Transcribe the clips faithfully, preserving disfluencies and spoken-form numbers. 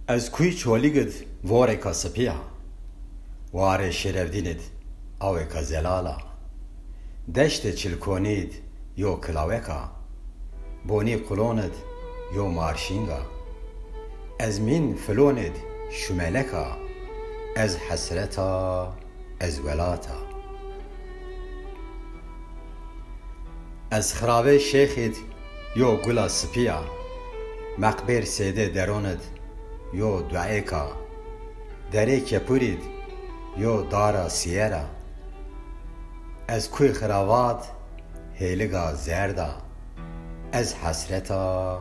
Ez kuy Çolîg id vorêka sipî ya, warê Şêrevdîn id awêka zelal a. Deştê Çilkonî id yo kilawek a, bonî qulon id yo marşîng a. Ez mîn filon id şumelek a, ez hesret a, ez welat a. Ez xiravê şêx id yo gula sipî ya, meqbêr sêdê deron id yo duêk a, derê kepur id yo dara sîyer a. Ez kuy xiravat hêliga zerd a, ez hesret a,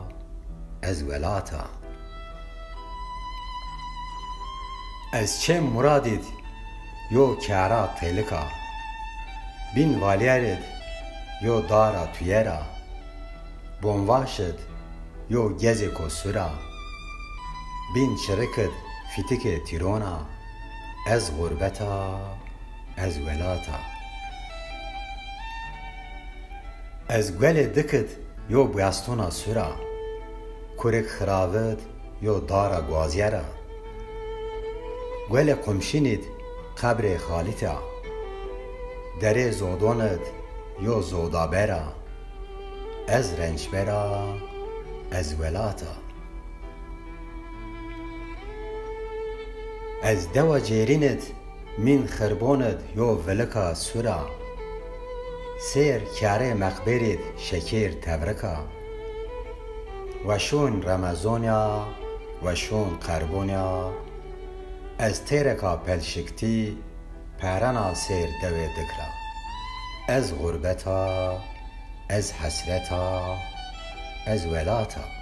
ez welat a. Ez çêm Murad id yo kera têlik a, bîn valyer id yo dara tuyer a, bonvaş id yo gezêko sur a, bîn çirik id fîtikê tîron a, ez xurbet a, ez welat a. Ez guelê dik id yo buyastona sur a, kurik xirav id yo dara guazyer a. Guelê qumşîn id qebrê Xalît a, derê zodon id yo zodaber a, ez rençber a, ez welat a. Ez dewa Cêrîn id mîn xirbon id yo vilika sur a. Sêr kerê meqbêr id şekêr tevrik a. Weşûn Remezon ya, weşûn Qerbon ya. Ez têreka pelşiktî perena sêr dewê dik ra. Ez xurbet a, ez hesret a, ez welat a.